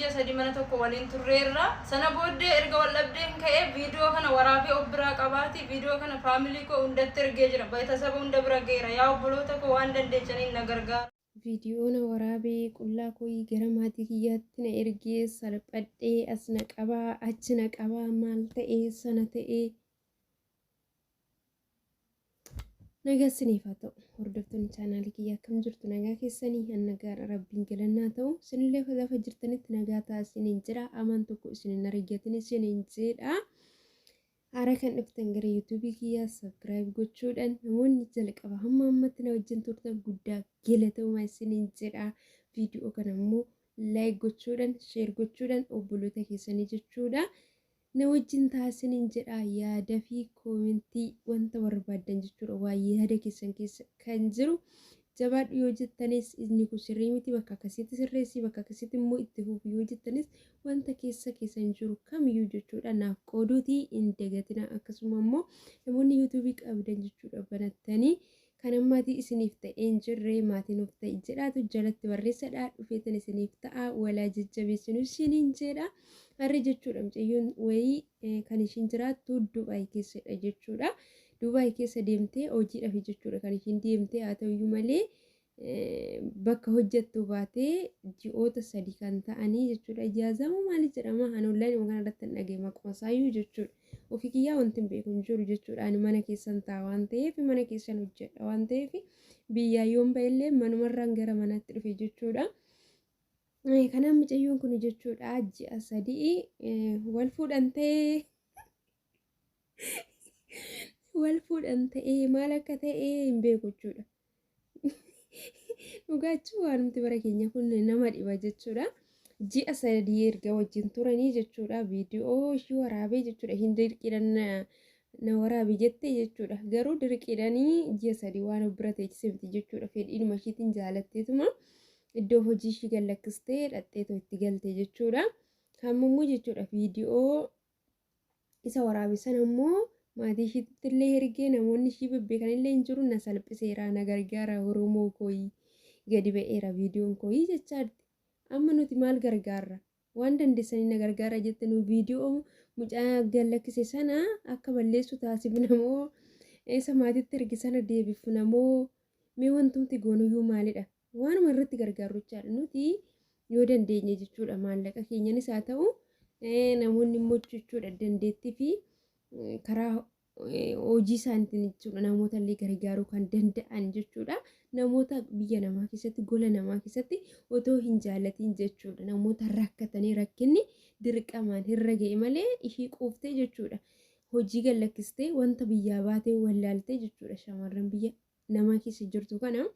Ji'a 3 mana tokko waliin turreerra. Sana booddee erga wal dhabdeen ka'ee viidiyoo kana waraabee of biraa qabaati viidiyoo kana faamilii koo hundatti ergee jira. Beetasaba hunda bira ga'eera. Yaa obboloota koo waan dandeechaniin na gargaara. Viidiyoo na waraabee qullaa kooyii gara maatii kiyyaatti na ergee salphadhee as na qabaa achi na qabaa maal ta'ee sana ta'ee Nagaa isiniif haa ta'u. Hordoftoonni chaanaalii kiyya akkam jirtu nagaa keessanii an nagaadha rabbiin galannaa ta'u. Isinillee lafa jirtanitti nagaa ta'a isiniin jedha. Amaan tokko isin hin argatin isiniin jedha. Haaraa kan dhuftan gara yuutuubii kiyyaa sabskiraayib gochuudhaan namoonni jalqaba hamma ammatti na wajjin turtan guddaa galatoomaa isiniin jedha. Viidiyoo kana immoo laayik gochuudhaan sheer gochuudhaan obboloota keessanii jechuudha. Na wajjin ta'a isiniin jedha yaada fi koomentii wanta barbaaddan jechuudha waa yaada keessan keessa kan jiru jabaadhu yoo jettanis inni kun sirrii miti bakka akkasitti sirreessi bakka akkasitti immoo itti fufi yoo jettanis wanta keessa keessan jiru kamiyyuu jechuudha naaf qooduutii hin dagatina akkasuma immoo namoonni yuutuubii qabdan jechuudha banattanii Kan maatii isiniif ta'ee hin jirre maatii nuuf ta'i jedhaatu jalatti barreessadha. Dhufeetan isiniif ta'a walaa jajjabeessinu isiniin jedha. Harri jechuudha mucayyoon wayii kan ishiin jiraattu Dubaay keessadha jechuudha. Dubaay keessa deemtee hojiidhaaf jechuudha kan ishiin deemtee haa ta'uyyuu malee bakka hojjettu baatee ji'oota 3 kan ta'anii jechuudha. Ijaazama maali jedhama ani onlaayinuma kana irratti hin dhagaye maquma isaayyuu jechuudha. Ofii kiyyaa wanti hin beeku hin jiru jechuudha. Ani mana keessan ta'a waan ta'eef mana keessan hojjedha waan ta'eef biyyaa yoon ba'ellee manumarraan gara manaatti dhufe jechuudha. Kanaaf mucayyoon kun jechuudha ji'a 3 wal fuudhan ta'ee wal fuudhan ta'ee maal akka ta'e hin beeku jechuudha. Dhugaa jechuun waanumti bara keenya kun nama dhiba jechuudha. Ji'a 3 erga wajjin turanii jechuudha. Viidiyoo ishii waraabee jechuudha. Hin dirqiidhaan na waraabi jette jechuudha. Garuu dirqiidhaanii ji'a 3 waan of bira teechise miti jechuudha. Fedhiinuma ishiitiin jaalatteetuma iddoo hojii ishii gad lakkistee dhaqxeetoo itti galte jechuudha. Hammammoo jechuudha viidiyoo isa waraabe sana immoo maatii ishiitti illee ergee namoonni ishii bebbeekan illee hin jiru na salphiseera na gargaara Oromoo kooyii gadi ba'eera viidiyoon kooyii jechaa jirti. Amma nuti maal gargaarra? Waan dandeessanii na gargaara jette nu viidiyoo mucaa gad lakkise sana akka balleessu taasifna moo isa maatiitti erge sana deebifna moo mee wantumti goonuyyuu maalidha? Waanuma irratti gargaarru jechaadha. Nuti yoo dandeenye jechuudha maallaqa keenyanis haa ta'u namoonni immoo jechuudha dandeettii fi karaa hojii isaaniitiin jechuudha namoota illee gargaaruu kan danda'an jechuudha. Namoota biyya namaa keessatti gola namaa keessatti otoo hin jaalatiin jechuudha namoota rakkatanii rakkinni dirqamaan irra ga'e malee ishii quuftee jechuudha. Hojii gad lakkistee wanta biyyaa baatee wallaaltee jechuudha shamarran biyya namaa keessa jirtu kana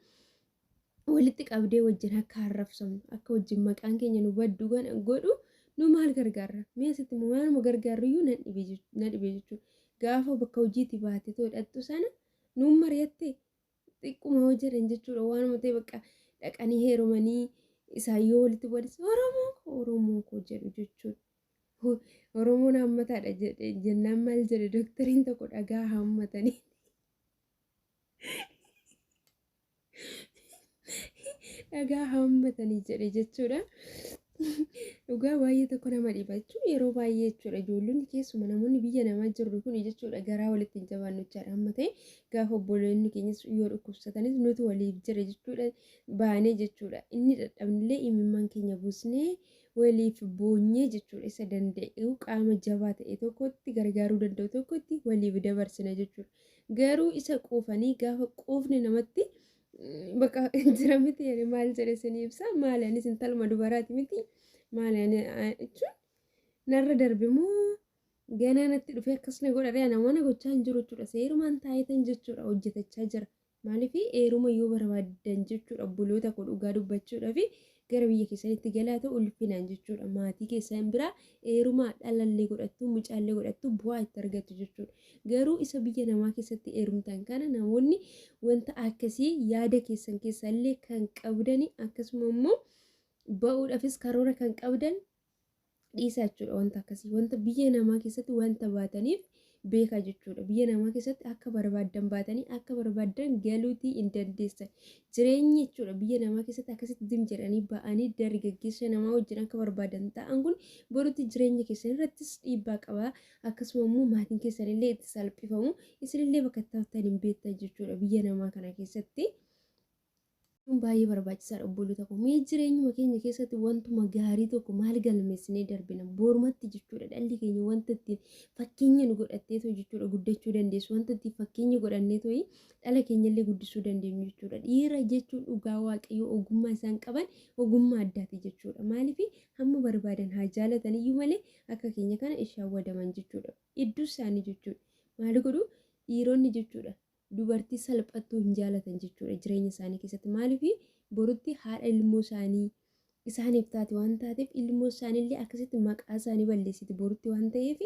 walitti qabdee wajjin akka arrabsamnu akka wajjin maqaan keenya nu baddu kana godhu nu maal gargaarra mee asitti immoo waanuma gargaarru iyyuu nan dhibe na dhibe jechuudha gaafa bakka hojiitti baate too dhaqxu sana nuun mari'atte xiqquma hoo jedhan jechuudha waanuma ta'e bakka dhaqanii heerumanii isaan yoo walitti bu'anis Oromoo koo Oromoo koo jedhu jechuudha. Oromoon hammataadha jedhe jennaan maal jedhe doktariin tokko dhagaa hammatanii. Dhagaa haammatanii jedhe jechuudha. Dhugaa baay'ee tokko nama dhiba jechuun yeroo baay'ee jechuudha ijoollonni keessuma namoonni biyya namaa jirru kun jechuudha garaa walitti hin jabaannu jechaadha amma ta'e gaafa obboloonni keenyas yoo dhukkubsatanis nuti waliif jira jechuudha baanee jechuudha inni dadhabnillee imimmaan keenya buusnee waliif boonyee jechuudha isa danda'u qaama jabaa ta'e tokkotti gargaaruu danda'u tokkotti waliif dabarsina jechuudha. Garuu isa quufanii gaafa quufni namatti bakka jira miti ani maal jedhe isinii ibsa maali anis intaluma dubaraati miti maali ani jechuun narra darbe moo ganaa natti dhufee akkas na godha ree ana mana gochaa hin jiru jechuudha seerumaan taayitan jechuudha hojjetachaa jira Maaliif heeruma yoo barbaaddan jechuudha obboloota koo dhugaa dubbachuudhaaf gara biyya keessanitti galaa ta'u ulfinaan jechuudha maatii keessan biraa heerumaa dhalallee godhattu mucaallee godhattu bu'aa itti argattu jechuudha. Garuu isa biyya namaa keessatti heerumtan kana namoonni wanta akkasii yaada keessan keessallee kan qabdani akkasuma immoo ba'uudhaafis karoora kan qabdan dhiisaa jechuudha wanta akkasii wanta biyya namaa keessatti wanta baataniif beekaa jechuudha. Biyya namaa keessatti akka barbaaddan baatanii akka barbaaddan galuutii hin dandeessan. Jireenyi jechuudha biyya namaa keessatti akkasitti dim jedhanii ba'anii dargaggeessa namaa wajjin akka barbaadan ta'an kun borutti jireenya keessan irrattis dhiibbaa qaba. Akkasuma immoo maatiin keessan illee itti salphifamu, isinillee bakka itti haftan hin beektan jechuudha biyya namaa kana keessatti. Kun baay'ee barbaachisaadha, obboloota koo. Mee jireenyuma keenya keessatti wantuma gaarii tokko maal galmeessinee darbina? Borumatti jechuudha dhalli keenya wanta ittiin fakkeenya nu godhatteetoo jechuudha guddachuu dandeessu. Wanta ittiin fakkeenya godhanneetoo dhala keenyallee guddisuu dandeenyu jechuudha. Dhiira jechuun dhugaa Waaqayyoo ogummaa isaan qaban ogummaa addaati jechuudha. Maaliif hamma barbaadan haa jaalatan iyyuu malee akka keenya kana ishaan wadaman jechuudha. Iddoo isaanii jechuudha. Maal godhu dhiironni jechuudha? Dubartii salphattuu hin jaalatan jechuudha jireenya isaanii keessatti. Maaliif borutti haadha ilmoo isaanii isaaniif taate waan taateef, ilmoo isaaniillee akkasitti maqaa isaanii balleessiti borutti waan ta'eef,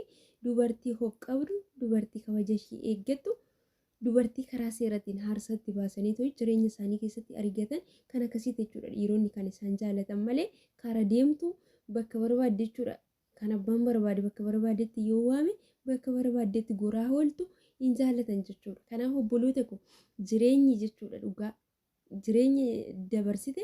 dubartii of qabdu, dubartii kabaja ishii eeggattu, dubartii karaa seeratiin haarsatti baasanii jireenya isaanii keessatti argatan kan akkasitti jechuudha dhiironni kan isaan jaalatan malee, karaa deemtu bakka barbaadde jechuudha, kan abbaan barbaade bakka barbaadetti yoo waame bakka barbaaddetti goraa ooltu hin jaallatan jechuudha. Kanaaf obboloota koo, jireenyi jechuudha dhugaa jireenyi dabarsite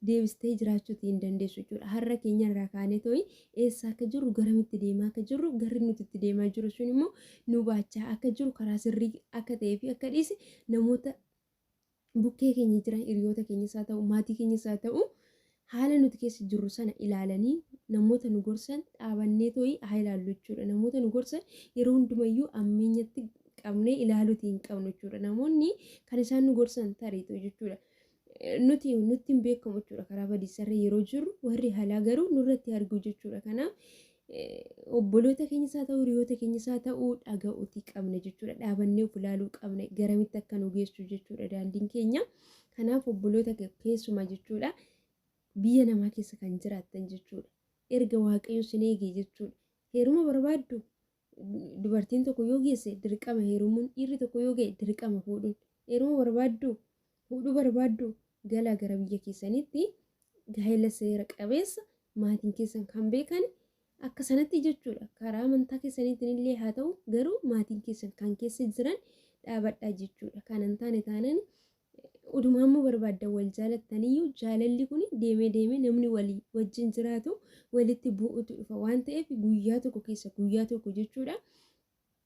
deebistee jiraachuuti hin dandeessu jechuudha. Har'a keenya irraa kaanee too'i eessa akka jirru, garamitti deemaa akka jirru, garri nuti itti deemaa jiru sun immoo nu baachaa akka jiru, karaa sirrii akka ta'ee fi akka dhiise namoota bukkee keenya jiran, hiriyoota keenyas haa ta'u, maatii keenyas haa ta'u, haala nuti keessa jirru sana ilaalanii namoota nu gorsan dhaabannee too'i haa ilaallu jechuudha. Namoota nu gorsan yeroo hundumayyuu ammeenyatti qabnee ilaaluuti hin qabnu jechuudha. Namoonni kan isaan nu gorsan tariitu jechuudha. Nuti nutti hin beekamu jechuudha, karaa badiisarra yeroo jirru warri halaa garuu nurratti argu jechuudha. Kanaaf obboloota keenyas haa ta'u, hiriyoota keenyas haa ta'u, dhaga'uutii qabna jechuudha. Dhaabannee of ilaaluu qabna, garamitti akka nu geessu jechuudha daandiin keenya. Kanaaf obboloota, keessumaa jechuudha biyya namaa keessa kan jiraattan jechuudha. Erga Waaqayyo sin eege jechuudha. Heeruma barbaaddu, dubartiin tokko yoo geesse dirqama heerumuun, dhiirri tokko yoo ga'e dirqama fuudhuun. Heeruma barbaaddu, fuudhuu barbaaddu, galaa gara biyya keessanitti gaa'ela seera qabeessa maatiin keessan kan beekan akka sanatti jechuudha. Karaa amantaa keessaniitiin illee haa ta'u, garuu maatiin keessan kan keessa jiran dhaabadhaa jechuudha. Kan hin taane taanaan uduma hamma barbaaddan wal jaalattaniyyuu jaalalli kun deemee deemee namni walii wajjin jiraatu walitti bu'utu dhufa waan ta'eef, guyyaa tokko keessa, guyyaa tokko jechuudha.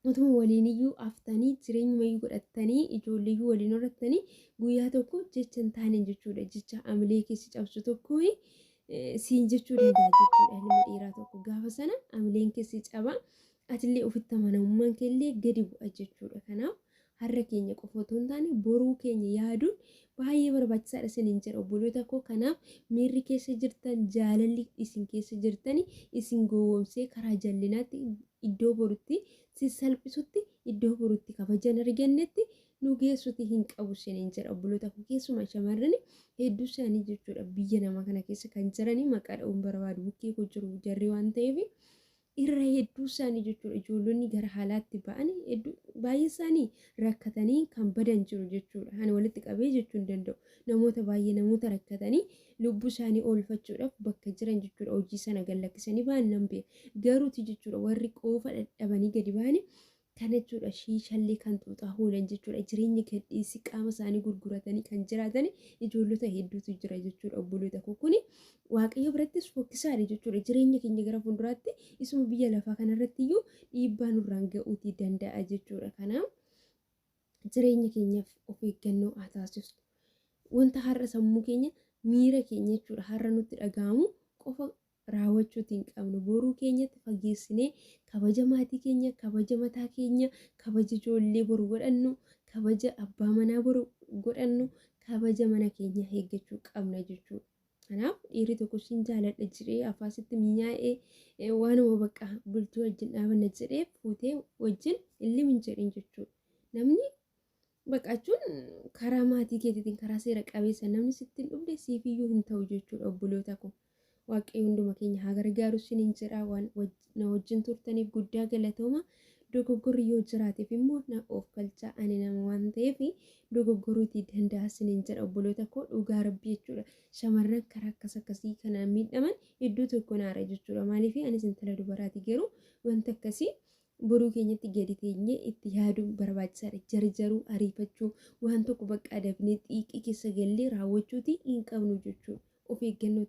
Utuma waliiniyyuu haftanii, jireenyumayyuu godhattanii, ijoolleeyyuu waliin horattanii, guyyaa tokko jecha hin taane jechuudha. Jecha amilee keessi cabsu tokko siin jechuu danda'a jechuudha ilma dhiiraa tokko. Gaafa sana amileen keessi caba, atillee ofitti amanamummaan keellee gadi bu'a jechuudha. Kanaaf har'a keenya qofa otoo hin taane boruu keenya yaaduun baay'ee barbaachisaadha isiniin jedha, obboloota koo. Kanaaf miirri keessa jirtan, jaalalli isin keessa jirtani isin gowwoomsee karaa jallinaatti, iddoo borutti si salphisutti, iddoo borutti kabajan argannetti nu geessuti hin qabu isiniin jedha, obboloota koo. Keessumaa shamarran hedduu isaanii jechuudha biyya namaa kana keessa kan jiranii, maqaa dha'uun barbaadu, bukkee koo jiru jarri waan ta'eef, irra hedduu isaanii jechuudha ijoollonni gara haalaatti ba'an hedduu baay'ee isaanii rakkatanii kan badan jiru jechuudha. Ani walitti qabee jechuu hin danda'u. Namoota baay'ee, namoota rakkatanii lubbuu isaanii oolfachuudhaaf bakka jiran jechuudha hojii sana gad lakkisanii ba'an nan beeka. Garuuti jechuudha warri qoofa dadhabanii gadi ba'anii kan jechuudha shiishallee kan xuuxaa oolan jechuudha, jireenya gadhiisii qaama isaanii gurguratanii kan jiraatan ijoollota hedduutu jira jechuudha, obboloota koo. Kuni Waaqayyo birattis fokkisaadha jechuudha. Jireenya keenya gara fuulduraatti isuma biyya lafaa kanarratti iyyuu dhiibbaa nurraan ga'uutii danda'a jechuudha. Kanaaf jireenya keenyaaf of eeggannoo haa taasisnu. Wanta har'a sammuu keenya, miira keenya jechuudha har'a nutti dhaga'amu qofa raawwachuuti hin qabnu. Boruu keenyatti fageessinee kabaja maatii keenya, kabaja mataa keenya, kabaja ijoollee boru godhannu, kabaja abbaa manaa boru godhannu, kabaja mana keenya eeggachuu qabna jechuudha. Kanaaf dhiirri tokko sin jaaladha jedhee afaasitti minyaa'ee waanuma bakka bultii wajjin dhaabanna jedhee fuutee wajjin illim hin jedhin jechuudha. Namni baqachuun karaa maatii keetiitiin karaa seera qabeessa namni sitti hin dhufne siifiyyuu hin ta'u jechuudha, obboloota koo. Waaqayyo hunduma keenya haa gargaaru isiniin jedha. Waan na wajjin turtaniif guddaa galatooma. Dogoggorri yoo jiraateef immoo na of galchaa, ani nama waan ta'eef dogoggoruutii danda'a isiniin jedha, obboloota koo. Dhugaa Rabbii jechuudha. Shamarran karaa akkas akkasii kanaan miidhaman iddoo tokko naara jechuudha. Maaliif anis intala dubaraati, garuu wanta akkasii Boruu keenyatti gadi teenyee itti yaaduun barbaachisaadha. Jarjaruu, ariifachuu, waan tokko bakka dafnee xiiqii keessa gallee raawwachuuti hin qabnu jechuudha. Of eeggannoo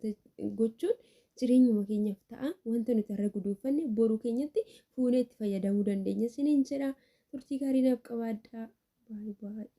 gochuun jireenyuma keenyaaf ta'a. Wanta nuti har'a guduunfanne boruu keenyatti fuunee itti fayyadamuu dandeenya. Isiniin jedha, turtii gaarii naaf qabaadhaa. Baay'ee baay'ee.